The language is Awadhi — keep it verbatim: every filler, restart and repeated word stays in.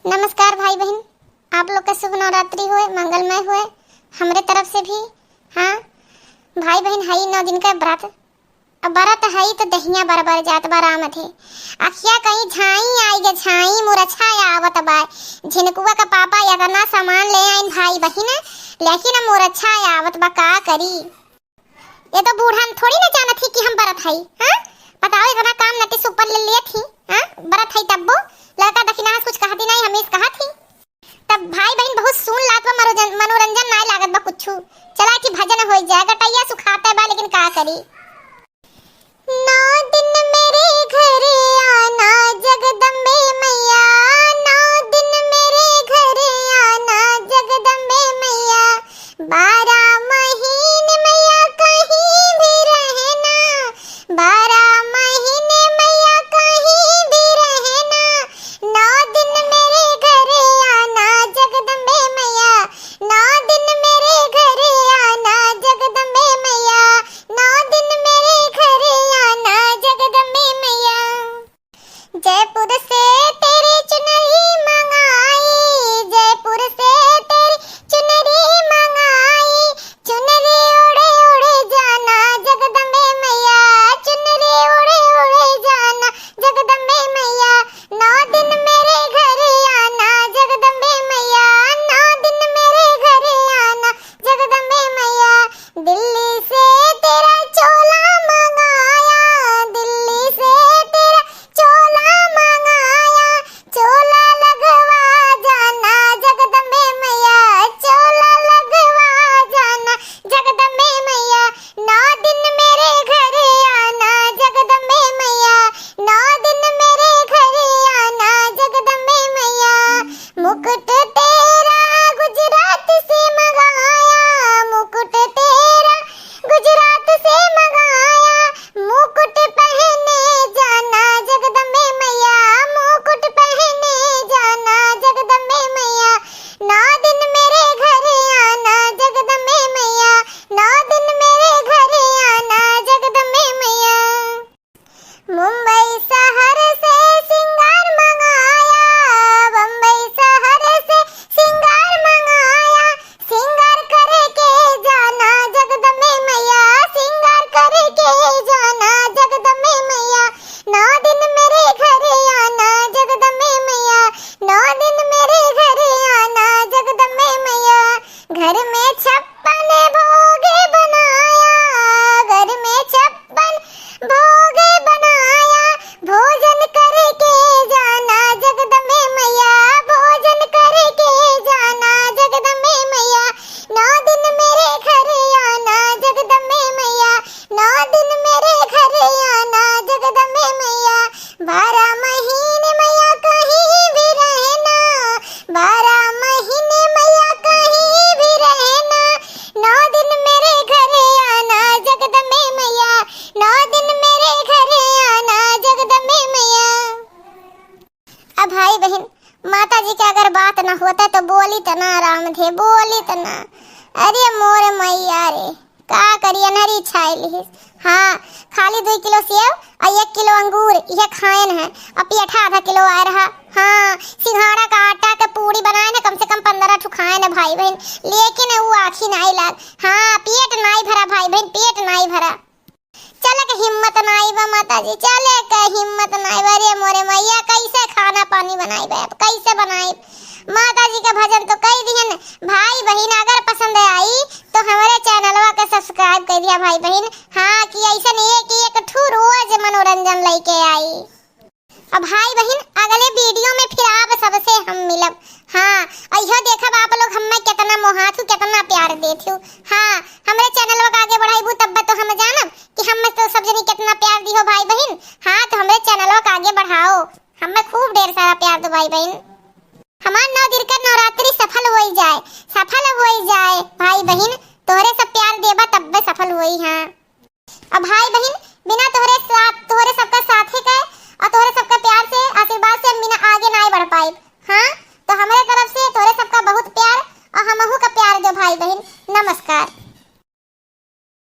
नमस्कार भाई बहिन, आप लोग का शुभ नवरात्रि होए, मंगलमय होए हमरे तरफ से भी। हाँ भाई बहिन, हई नौ दिन का व्रत। अब व्रत हई तो दहिया बरबर जात बा राम धे। अखिया कहीं झाई आई गे झाई, मुरछा आवत बा। झिनकुआ का पापा एतना सामान ले आइन भाई बहिन, लेकिन अब मुरछा आवत बा, का करी? ये तो बूढ़ा थोड़ी ना जानत ही कि हम बरत हई, हाँ? बताओ, इतना काम नटी से ऊपर ले लिए थी, हाँ? बरत हई तब्बो लड़का दखिना कुछ कहती नहीं, हमें कहा थी। तब भाई बहिन बहुत सुन लात बा, मनोरंजन, मनोरंजन नाय लागत बा कुछु। चला कि भजन होई जाए, गटैया सुखाते बा, लेकिन का करी? नौ दिन मेरे घर आना जगदम्बे मैया, नौ दिन मेरे घर आना जगदम्बे मैया, बारह महीने मैया कहीं भी रहना, बारह महीने मैया कहीं भी रहना, नौ दिन मेरे घर आना जगदम्बे मैया, नौ दिन मेरे घर आना जगदम्बे मैया, नौ दिन मेरे घर आना जगदम्बे मैया। जयपुर से तेरी चुनरी मंगाई, जयपुर से तेरी चुनरी मंगाई, चुनरी उड़े उड़े जाना जगदम्बे मैया, चुनरी उड़े उड़े जाना जगदम्बे मैया, नौ दिन मेरे घर आना जगदम्बे मैया, नौ दिन मेरे घर आना जगदम्बे मैया। दिल्ली से तेरा चोला मंगाया, दिल्ली से तेरा चोला मंगाया, चोला लगवा जाना जगदम्बे मैया, चोला लगवा जाना जगदम्बे मैया, नौ दिन मेरे घर आना जगदम्बे मैया, नौ दिन मेरे घर आना जगदम्बे मैया। मुकुट तेरा गुजरात से मंगाया, मुकुट तेरा गुजरात से मंगाया, मुकुट पहने जाना जगदम्बे मैया, मुकुट पहने जाना जगदम्बे मैया, नौ दिन मेरे घर आना जगदम्बे मैया, नौ दिन मेरे घर आना जगदम्बे मैया। मुंबई शहर से सिंगार मंगाया, बम्बई शहर से सिंगार मंगाया, सिंगार करके जाना जगदम्बे मैया, सिंगार करके जाना जगदम्बे मैया, नौ दिन मेरे घर आना जगदम्बे मैया, नौ दिन मेरे घर आना जगदम्बे मैया। घर में छप्पन भोग बनाया, घर में छप्पन भोग बनाया, भोजन करके जाना जगदम्बे मैया, भोजन करके जाना जगदम्बे मैया, नौ दिन मेरे घर आना जगदम्बे मैया, नौ दिन मेरे घर आना जगदम्बे मैया, बारह महीने मैया कहीं भी रहना, बारह महीने मैया कहीं भी रहना, नौ दिन मेरे घर आना जगदम्बे मैया, नौ दिन मेरे घर आना जगदम्बे मैया। अब भाई बहिन, माता जी के अगर बात ना होता तो बोली त ना राम धे, बोली त ना। अरे मोर मैया रे, का करी, अनहरी छाई लिहिस। हाँ, खाली दुई किलो सेव अउ एक किलो अंगूर, इहे खाएन है। अउ पेठा आधा किलो आए रहा। हाँ, सिंघाड़ा का आटा के पूड़ी बनाएन है, कम से कम पन्द्रह ठो खाएन है भाई बहिन, लेकिन उ आँखी नाई लाग। हाँ, पेट नाई भरा भाई बहिन, पेट नाई भरा। चले के हिम्मत नाई बा माता जी, चले के हिम्मत नाई बा। अरे मोरे मैया, कैसे खाना पानी बनाई बा, अब कैसे बनाई? माता जी का भजन तो कई दिहन। भाई बहिन, अगर पसंद आई तो हमरे चैनलवा के subscribe कर दिया भाई बहिन। हाँ, कि ऐसन एक एक ठू रोज मनोरंजन लेके आई। अब भाई बहिन, अगले video में फिर आप सबसे हम मिलब। हाँ, अइहो देखब आप लोग हमें कितना मोहाथू, कितना प्यार देथू। हाँ, हमरे चैनलवा का आगे बढ़ाइबू तब तो हम जानब कि हमें तो सब जनी कितना प्यार दिहो भाई बहिन। हाँ, तो हमरे चैनलवा का आगे बढ़ाओ, हमें खूब ढेर सारा प्यार दो भाई बहिन। हमार नौ दिन का नवरात्रि सफल होई जाए, सफल होई जाए भाई बहिन, तोहरे सब प्यार देबा तब्बे सफल होई। हाँ, अब भाई बहिन, बिना तोहरे साथ, तोहरे सबका साथे का और तोहरे सबका प्यार से, आशीर्वाद से हम बिना आगे नाय बढ़ पाइब। हाँ, तो हमरे तरफ से तोहरे सबका बहुत प्यार और हमहू का प्यार दो भाई बहिन। नमस्कार।